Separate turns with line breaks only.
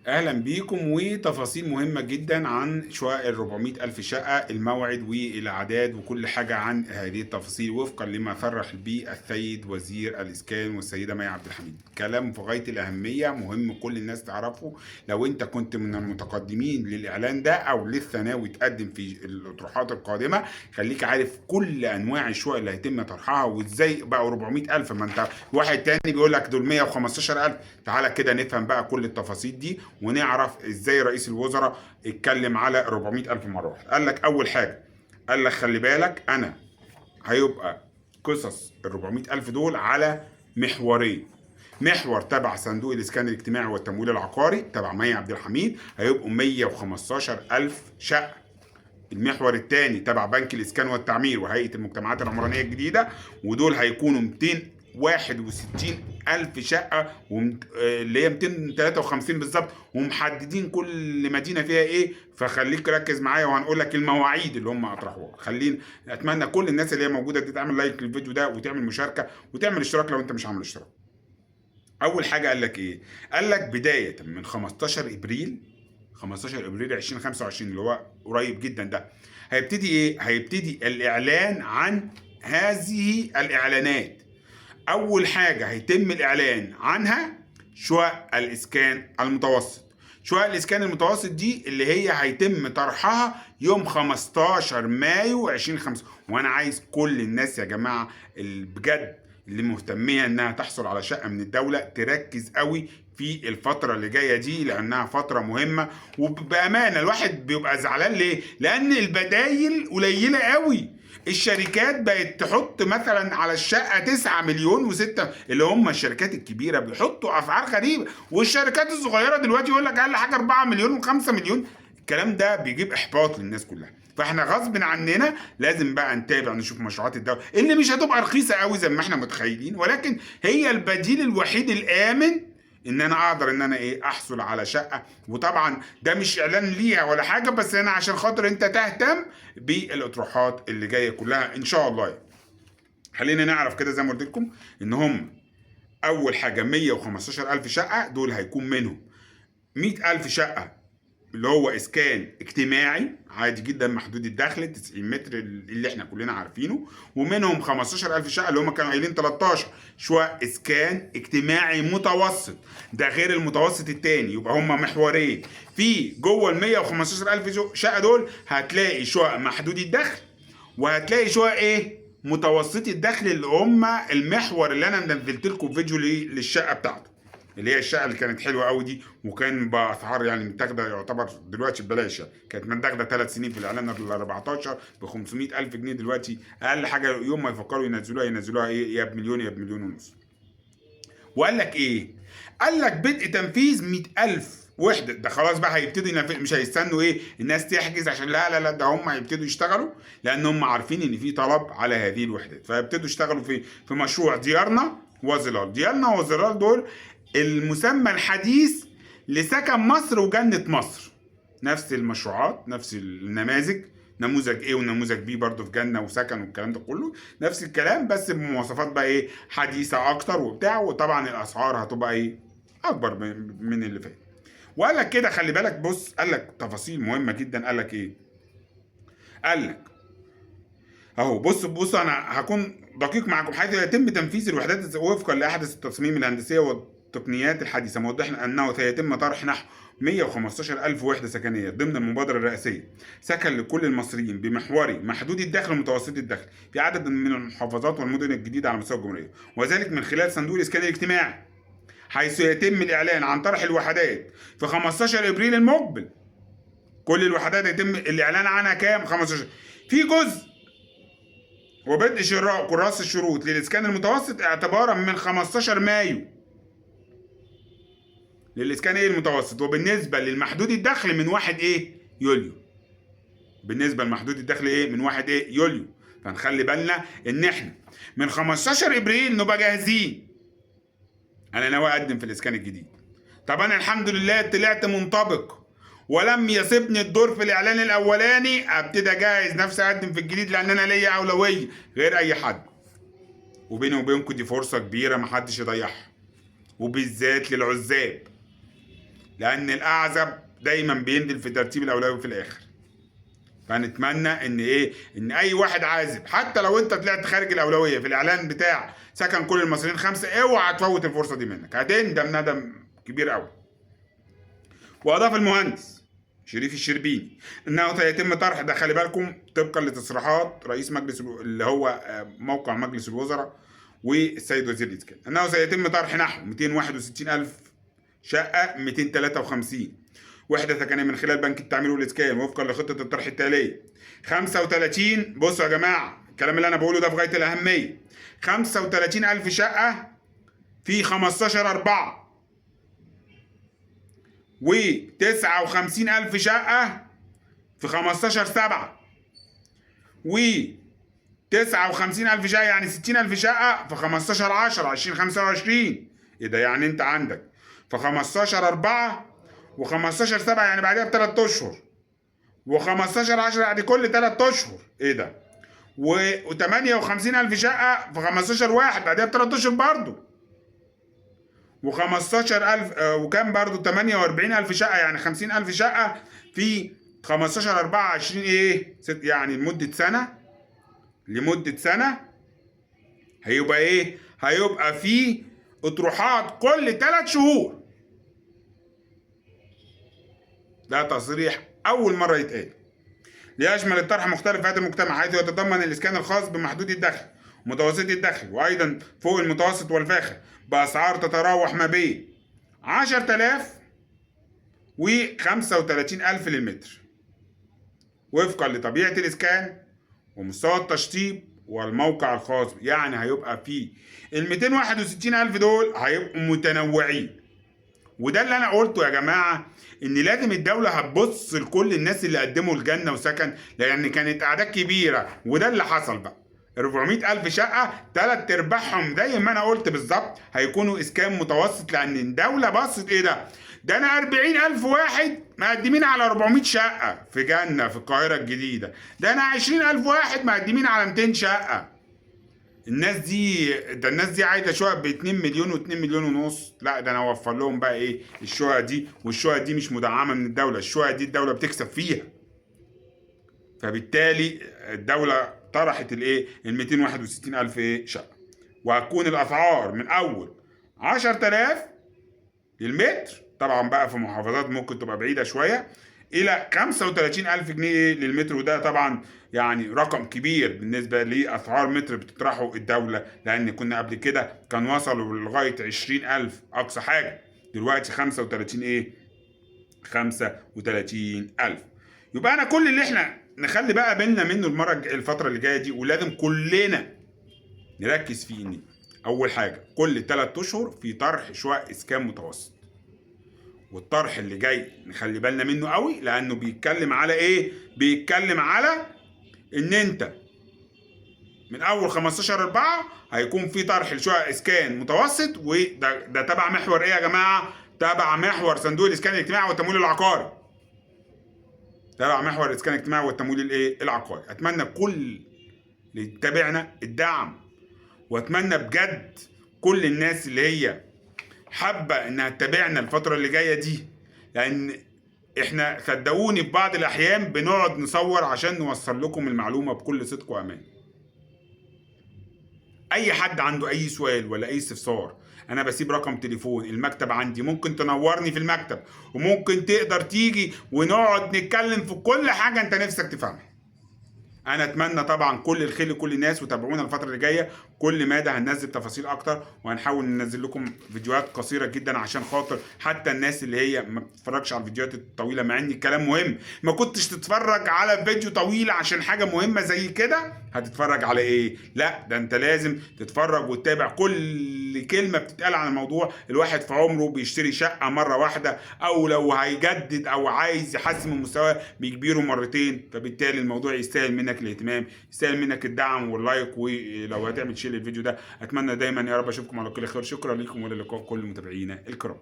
اهلا بيكم وتفاصيل مهمة جدا عن شقق ال 400 الف شقة، الموعد والاعداد وكل حاجة عن هذه التفاصيل وفقا لما صرح به السيد وزير الاسكان والسيدة مي عبد الحميد. كلام في غاية الاهمية، مهم كل الناس تعرفه. لو انت كنت من المتقدمين للاعلان ده او لسه ناوي تقدم في الاطروحات القادمة، خليك عارف كل انواع الشقق اللي هيتم طرحها وازاي بقوا 400 الف. ما انت واحد تاني بيقول لك دول 115 الف. تعالى كده نفهم بقى كل التفاصيل دي ونعرف ازاي رئيس الوزراء اتكلم على 400 الف مرة واحدة. قال لك اول حاجة، قال لك خلي بالك انا هيبقى قصص ال 400 الف دول على محورين. محور تبع صندوق الاسكان الاجتماعي والتمويل العقاري تبع مي عبد الحميد هيبقوا 115 الف شقه. المحور الثاني تبع بنك الاسكان والتعمير وهيئة المجتمعات العمرانية الجديدة، ودول هيكونوا 261 الف شقه اللي هي 253 بالظبط، ومحددين كل مدينة فيها ايه. فخليك ركز معايا وهنقول لك المواعيد اللي هم اطرحوها. خلينا اتمنى كل الناس اللي هي موجودة دي تعمل like للفيديو ده وتعمل مشاركة وتعمل اشتراك لو انت مش عامل اشتراك. اول حاجة قال لك ايه؟ قال لك بداية من 15 ابريل، 15 ابريل 2025 اللي هو قريب جدا ده، هيبتدي ايه؟ هيبتدي الاعلان عن هذه الاعلانات. اول حاجة هيتم الاعلان عنها شقق الاسكان المتوسط. شقق الاسكان المتوسط دي اللي هي هيتم طرحها يوم 15 مايو 2025. وانا عايز كل الناس يا جماعة اللي بجد اللي مهتميه انها تحصل على شقه من الدولة تركز قوي في الفترة اللي جاية دي، لانها فترة مهمة. وبامانه الواحد بيبقى زعلان ليه؟ لان البدايل قليله قوي. الشركات بقت تحط مثلا على الشقة 9 مليون و6، اللي هم الشركات الكبيرة بيحطوا اسعار غريبة، والشركات الصغيرة دلوقتي يقول لك اقل حاجة 4 مليون و5 مليون. الكلام ده بيجيب احباط للناس كلها. فاحنا غصب عننا لازم بقى نتابع نشوف مشروعات الدولة اللي مش هتبقى رخيصة قوي زي ما احنا متخيلين، ولكن هي البديل الوحيد الامن ان انا اقدر ان انا ايه احصل على شقه. وطبعا ده مش اعلان ليها ولا حاجة، بس انا عشان خاطر انت تهتم بالاطروحات اللي جاية كلها ان شاء الله. خلينا نعرف كده زي ما قلت لكم ان هم اول حاجة 115 الف شقه، دول هيكون منهم 100 الف شقه اللي هو اسكان اجتماعي عادي جدا محدود الدخل 90 متر اللي احنا كلنا عارفينه، ومنهم 15000 شقه اللي هم كانوا قايلين 13 شقق اسكان اجتماعي متوسط، ده غير المتوسط التاني. يبقى هم محورين في جوه ال 115000 شقه دول، هتلاقي شقق محدود الدخل وهتلاقي شقق ايه متوسطي الدخل، اللي هم المحور اللي انا نزلت لكم فيديو للشقه بتاعته، اللي هي الشقة اللي كانت حلوة قوي دي، وكان باسعار يعني متاخده يعتبر دلوقتي ببلاش يعني. كانت متاخده 3 سنين في الاعلان ال 14 ب 500 الف جنيه، دلوقتي اقل حاجة يوم ما يفكروا ينزلوها ينزلوها ايه، يا بمليون يا بمليون ونص. وقال لك ايه؟ قال لك بدء تنفيذ 100,000 وحده. ده خلاص بقى هيبتدوا ينفذ، مش هيستنوا ايه الناس تحجز عشان لا لا لا، ده هم هيبتدوا يشتغلوا لان هم عارفين ان في طلب على هذه الوحدات، فيبتدوا يشتغلوا في مشروع ديارنا وظلال. ديارنا وظلال دول المسمى الحديث لسكن مصر وجنة مصر، نفس المشروعات نفس النماذج، نموذج A ونموذج B برضه في جنة وسكن والكلام ده كله نفس الكلام، بس بمواصفات بقى ايه حديثة اكتر وبتاع، وطبعا الاسعار هتبقى ايه اكبر من اللي فات. وقال لك كده خلي بالك، بص قال لك تفاصيل مهمة جدا. قال لك ايه؟ قال لك اهو بص بص انا هكون دقيق معاكم، حيث يتم تنفيذ الوحدات وفقا لاحدث التصميم الهندسية والتقنيات الحديثة، موضحا انه سيتم طرح نحو 115 ألف وحدة سكنية ضمن المبادرة الرئاسية سكن لكل المصريين بمحوري محدود الدخل ومتوسط الدخل في عدد من المحافظات والمدن الجديدة على مستوى الجمهورية، وذلك من خلال صندوق الإسكان الاجتماعي، حيث يتم الإعلان عن طرح الوحدات في 15 إبريل المقبل. كل الوحدات يتم الإعلان عنها كام؟ 15. في جزء وبدء شراء كراس الشروط للإسكان المتوسط اعتبارا من 15 مايو للإسكان إيه المتوسط، وبالنسبة للمحدود الدخل من 1 إيه يوليو. بالنسبة لمحدود الدخل إيه من 1 إيه يوليو. فنخلي بالنا إن إحنا من 15 إبريل نبقى جاهزين. أنا ناوي أقدم في الإسكان الجديد. طب أنا الحمد لله طلعت منطبق ولم يصبني الدور في الإعلان الأولاني، أبتدي أجهز نفسي أقدم في الجديد لأن أنا ليا أولوية غير أي حد. وبيني وبينكم دي فرصة كبيرة محدش يضيعها، وبالذات للعزاب. لان الاعزب دايما بينزل في ترتيب الاولوية في الاخر. فنتمنى ان ايه، ان اي واحد عازب حتى لو انت طلعت خارج الاولوية في الاعلان بتاع سكن كل المصريين 5، اوعى تفوت الفرصة دي منك، هتندم ندم كبير قوي. واضاف المهندس شريف الشربيني انه سيتم طرح ده، خلي بالكم طبقا لتصريحات رئيس مجلس اللي هو موقع مجلس الوزراء والسيد وزير الاسكان، انه سيتم طرح نحو 261 الف شقه 253 وحده سكنية من خلال بنك التعمير والاسكان وفقا لخطة الطرح التالية. 35، بصوا يا جماعة الكلام اللي انا بقوله ده في غاية الاهمية، 35 الف شقه في 15/4، و59 ألف شقة في 15/7، و59 ألف شقة يعني 60 ألف شقة في 15/10/2025. إيه ده؟ يعني أنت عندك في 15/4 و15/7 يعني بعدها ب3 أشهر، و15/10 يعني كل 3 أشهر. إيه ده؟ و58 ألف شقة في 15/1 بعدها ب3 أشهر برضه، و15000 وكان برضو 48000 شقة يعني 50000 شقة في 15/4/20 ايه يعني لمدة سنة، لمدة سنة هيبقى ايه؟ هيبقى في اطروحات كل 3 شهور. ده تصريح أول مرة يتقال. ليشمل الطرح مختلف فئات المجتمع، حيث يتضمن الإسكان الخاص بمحدود الدخل متوسط الدخل وأيضا فوق المتوسط والفاخر بأسعار تتراوح ما بين 10,000 و 35,000 للمتر وفقا لطبيعة الإسكان ومستوى التشطيب والموقع الخاص. يعني هيبقى فيه ال 261,000 دول هيبقوا متنوعين. وده اللي انا قلته يا جماعة، ان لازم الدولة هتبص لكل الناس اللي قدموا الجنة وسكن، لان كانت اعداد كبيرة. وده اللي حصل بقى، 400,000 شقة 3/4 زي ما انا قلت بالظبط هيكونوا اسكان متوسط، لان الدولة بصت ايه ده؟ ده انا 40,000 واحد مقدمين على 400 شقة في جنة في القاهرة الجديدة، ده انا 20,000 واحد مقدمين على 200 شقة. الناس دي، ده الناس دي عايزة شقق ب 2 مليون و2 مليون ونص، لا ده انا اوفر لهم بقى ايه الشقق دي، والشقق دي مش مدعمة من الدولة، الشقق دي الدولة بتكسب فيها. فبالتالي الدولة طرحت الايه ال 261,000 ايه شقة، وهتكون الاسعار من اول 10,000 للمتر، طبعا بقى في محافظات ممكن تبقى بعيدة شوية، الى 35,000 جنيه للمتر. وده طبعا يعني رقم كبير بالنسبة لاسعار متر بتطرحه الدولة، لان كنا قبل كده كان وصلوا لغاية 20,000 اقصى حاجة، دلوقتي 35 ايه 35,000. يبقى انا كل اللي احنا نخلي بقى بالنا منه المرة الفترة اللي جاية دي، ولازم كلنا نركز فيه، ان اول حاجة كل 3 اشهر في طرح شقق اسكان متوسط. والطرح اللي جاي نخلي بالنا منه قوي، لانه بيتكلم على ايه؟ بيتكلم على ان انت من اول 15/4 هيكون في طرح لشقق اسكان متوسط، وده ده تبع محور ايه يا جماعة؟ تبع محور صندوق الاسكان الاجتماعي والتمويل العقاري. تبع محور الاسكان الاجتماعي والتمويل الايه؟ العقاري. اتمنى كل اللي يتابعنا الدعم، واتمنى بجد كل الناس اللي هي حابة انها تتابعنا الفترة اللي جاية دي، لان احنا صدقوني في بعض الاحيان بنقعد نصور عشان نوصل لكم المعلومة بكل صدق وامان. اي حد عنده اي سؤال ولا اي استفسار، انا بسيب رقم تليفون المكتب عندي، ممكن تنورني في المكتب، وممكن تقدر تيجي ونقعد نتكلم في كل حاجة انت نفسك تفهمها. انا اتمنى طبعا كل الخير لكل الناس، وتابعونا الفترة اللي جاية، كل مادة هننزل تفاصيل اكتر، وهنحاول ننزل لكم فيديوهات قصيرة جدا عشان خاطر حتى الناس اللي هي ما بتتفرجش على الفيديوهات الطويلة، مع ان الكلام مهم، ما كنتش تتفرج على فيديو طويل عشان حاجة مهمة زي كده، هتتفرج على ايه؟ لا ده انت لازم تتفرج وتتابع كل كلمة بتتقال عن الموضوع. الواحد في عمره بيشتري شقه مرة واحدة، او لو هيجدد او عايز يحسن من مستواه بيكبيرة مرتين، فبالتالي الموضوع يستاهل منك الاهتمام، يستاهل منك الدعم وال like، ولو هتعمل share للفيديو ده. اتمنى دايما يا رب اشوفكم على كل خير. شكرا لكم والى اللقاء كل متابعينا الكرام.